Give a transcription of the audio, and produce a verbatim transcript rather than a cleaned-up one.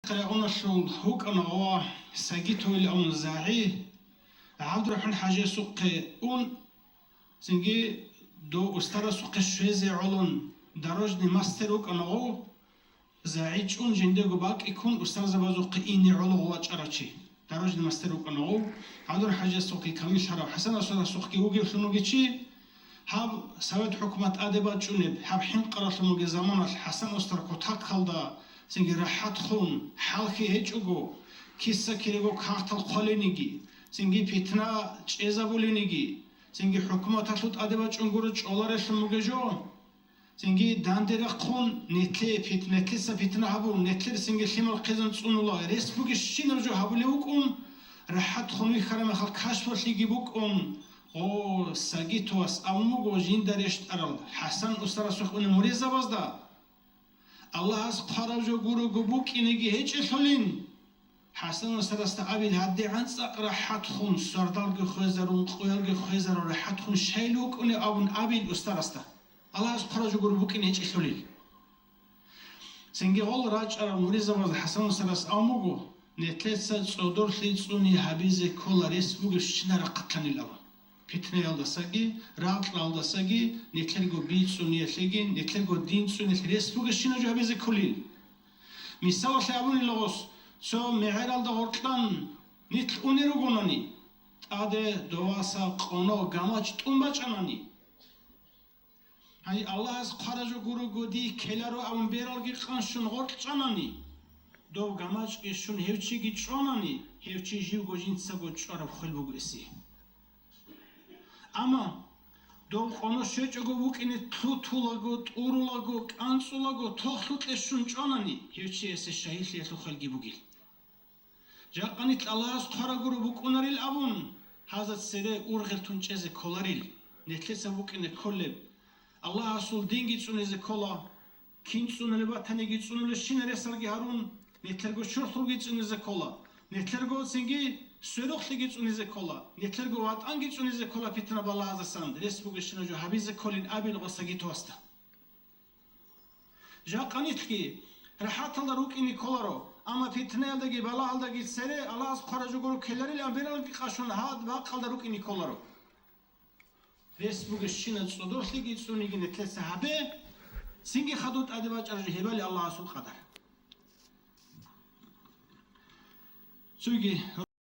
Къарагъуналъул вукӀана ва Сагитовил амун загӀи ГӀабдурахӀман ХӀажиясухъе ун, цинги дов устарасухъе щвезе гӀолун дорожный мастер вукӀана гъов, загӀи чӀун жиндего бакӀи ккун устарзабазухъе ине гӀоло гъов вачӀарав чи. Дорожный мастер вукӀана гъов, ГӀабдурахӀман ХӀажиясухъе камиллъарав, ХӀасан устарасухъги вугевлъун вугев чи, гьаб Совет хӀукумат тӀаде бачӀунеб, гьаб хӀинкъаралъун бугеб заманалъ ХӀасан устар кутакалда цинги рахӀатхун, хӀалхьи гьечӀого, киса-кирего кагътал хъвалениги, цинги питна чӀезабулениги, цинги хӀукуматалъул тӀаде бачӀун гуро чӀоларелъун бугеб жо, цинги данде рахъун, нетлъе пит-, нетлъица питна гьабун, нетлъер цинги лъимал хъизан цӀунула, рес бугебщинаб жо гьабулев вукӀун, рахӀатхун вихьараб мехалъ кашпалъиги букӀун, гъо, Сагитовас абун буго жинда рещтӀарал ХӀасан устарасухъе унеб муридзабазда, Аллагьас хъвараб жо гурого букӀинеги гьечӀелъулин. ХӀасан устарасда абил, гьадигӀан цӀакъ рахӀатхун, сардалги хвезарун, къоялги хвезарун рахӀатхун щайил вукӀунев абун абил устарасда. Аллагьас хъвараб жо гурого букӀине гьечӀелъулин. Цинги гъол рачӀарал муридзабазда ХӀасан устарас абун буго, нетлъеца цӀодорлъи цӀуни гьабизе ккола рес бугебщинаб рахъалъанил абун. Питнаялдасаги, ракьалдасаги, нетлъерго би цӀуниялъеги, нетлъерго дин цӀуниялъ рес бугебщинаб жо гьабизе кколин. Мисалалъе абунила гъос, цо мегӀералда гъоркьан нилъ унел ругонани, тӀаде доваса къоно гамачӀ тӀун бачӀанани, гьай, Аллагьас хъвараб жо гурого дие ккеларо абун бералги къан щун гъоркь чӀанани, дов гамачӀги щун гьев чиги чӀванани, гьев чи живго жинцаго чӀвараб хвел буго гьесие. Амма дов къоно щвечӀого вукӀине лъутулаго, тӀурулаго, кӀанцӀулаго, тохлъукье щун чӀванани, гьев чиясе шагьидлъиялъул хвелги бугил. Жакъа нилъ Аллагьас хъвараб гуро букӀунарил абун, гьазда цере ургъел тун чӀезе кколарил, нетлъеца букӀине кколеб, Аллагьасул динги цӀунизе ккола, кин цӀунулеб батаниги цӀунулебщинаб ресалги гьарун, нетлъерго чурхулги цӀунизе ккола, нетлъерго цинги сверухълъиги цӀунизе ккола, нетлъерго ватӀанги цӀунизе ккола питна-балагьаздасан, рес бугебщинаб жо гьабизе кколин абил гъо Сагитовасда. Жакъа нилъги рахӀаталда рукӀине кколаро, амма питнаялдаги балагьалдаги цере Аллагьас хъвараб жо гуро ккеларил абун бералги къан щун гьаб бакъалда рукӀине кколаро. Рес бугебщинаб цӀодорлъиги цӀуниги нетлъеца гьабе, цинги хадуб тӀаде бачӀараб жо гьебали Аллагьасул къадар. Цоги